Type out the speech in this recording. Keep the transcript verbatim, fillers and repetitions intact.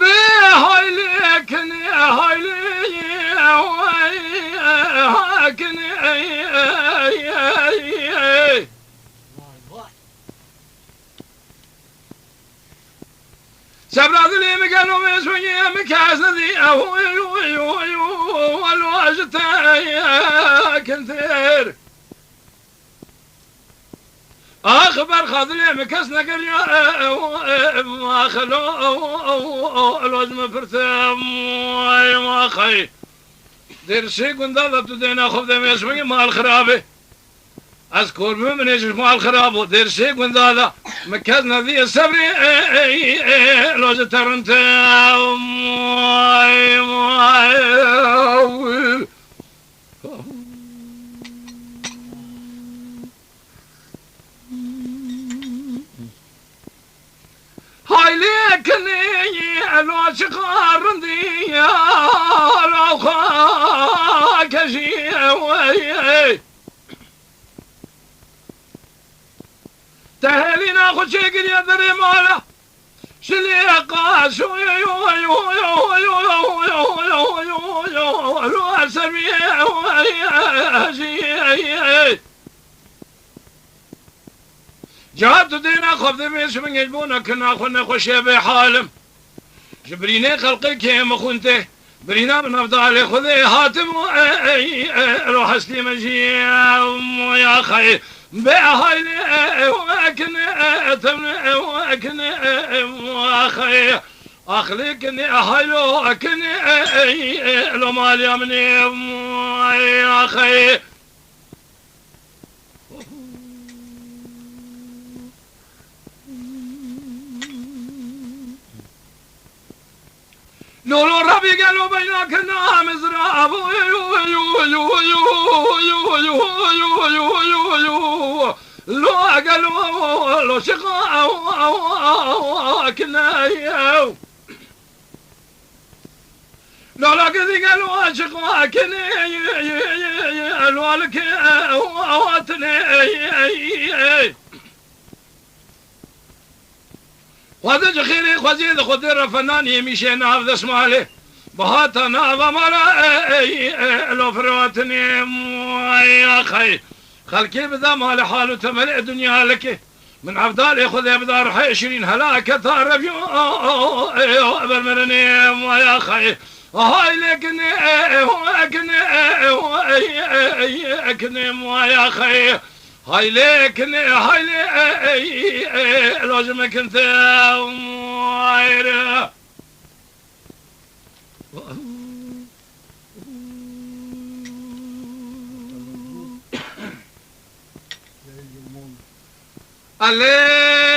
Bê haylê kinê, haylê, kinê. Sebra dilê min gelo mêzûyê min kes nedî, ew, ew, ew, ew, ew, elo ji te kintir. Ax, berxa dilê min kes nekiriya, ew, ew, ax, elo, ew, ew, ew, elo ji min pirse, ew, ax, ey. Dêrşê gunda da tu dêna xwe demê ji min mal xirabe. Ez kor bûm, min ê ji mal xirab bû. Dêrşê gunda da min kes nedî sebrê, e, e, e, e, lo ji te rinte. Haylê kinê, elo çiqa rindî, elo xwe kejî, ey. Te hêlîna xwe çêkiriye derê mala. Şilê qas, oy, oy, oy. Ciha tu dêna xwe dibê ji min gel bona kina xwe nexweşê bê halim. Ji birînê xelqê kêm xwintê. Birîna min evdalê Xwedê hatibû, ey, ey, ey, elo hestî min jî, ya xey. Bê haylê, ey, ey, ey, kin, ey, ey, temne, ey, ey, kin, ey, ey, ey, xey. Axlê kin, ey, haylo, ey, kin, ey, ey, ey, elo maliya min, ey, ey, xey. Lolo Rebî gelo beyna kirina mizra. Lo gelo lo şiqa kine. Lala gidî gel û aşiq û akinê, ê, ê, ê, ê, ê, elwalike, ê, û awatine, ê, ê, ê, ê. Xwedê ji xêrê xwezê di xwedê re fenanî hêmîşê nav desmalê. Bihata nava mala, ê, ê, ê, elo firotinê, ê, axey. Xelkê bida malê hal û temelê dinya leke. Min evdalê Xwedê bida rihê şirîn helake ta revî, eber mirinê, waya xey. Hay lê kinê, kinê, kinê, waya xey. Hay lê kinê, hay lê, lo ji me kinte, wayre. Alê!